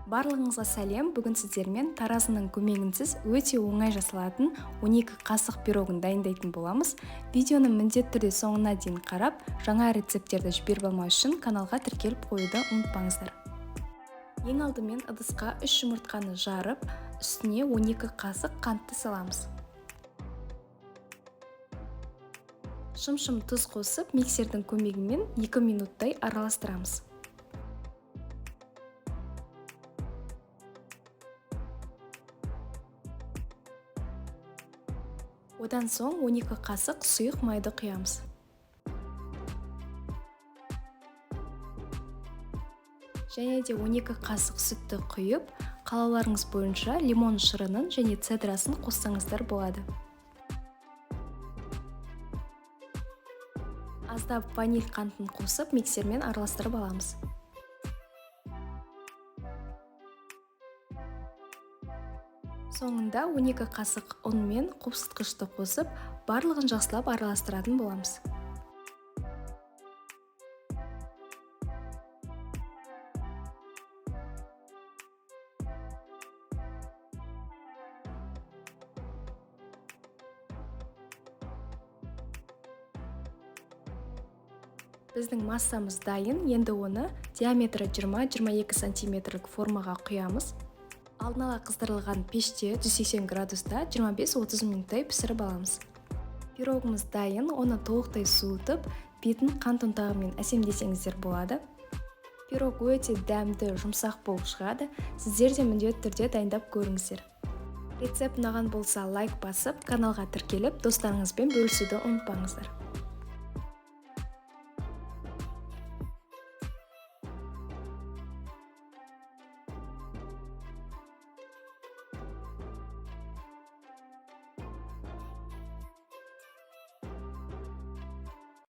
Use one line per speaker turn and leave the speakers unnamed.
Барлығыңызға сәлем. Бүгін сіздермен таразының көмегінсіз өте оңай жасалатын 12 қасық пирогын дайындайтын боламыз. Видеоны міндетті түрде соңына дейін қарап, жаңа рецепттерді жіберіп алмау үшін каналға тіркеліп қоюды ұмытпаңыздар. Ең алдымен ыдысқа 3 жұмыртқаны жарып, үстіне 12 қасық қантты саламыз. Шым-шым тұз қосып, миксердің көмегімен 2 минуттай араластырамыз. Одан соң 12 қасық сұйық майды құямыз. Және де 12 қасық сүтті құйып, қалауларыңыз бойынша лимон шырынын және цедрасын қоссаңыздар болады. Аздап ваниль қантын қосып, миксермен араластырып аламыз. Соңында 12 қасық ұн мен қопсытқышты қосып, барлығын жақсылап араластыратын боламыз. Біздің массамыз дайын, енді оны диаметрі 20-22 сантиметрлік формаға құямыз. Алдын ала қыздырылған пеште 180 градуста 25-30 минуттай пісіріп аламыз. Пирогымыз дайын, оны толықтай суытып, бетін қант ұнтағымен әсемдесеңіздер болады. Пирог өте дәмді, жұмсақ болып шығады. Сіздер де міндетті түрде дайындап көріңіздер. Рецепт ұнаған болса лайк басып, каналға тіркеліп, достарыңызбен бөлісуді ұмытпаңыздар.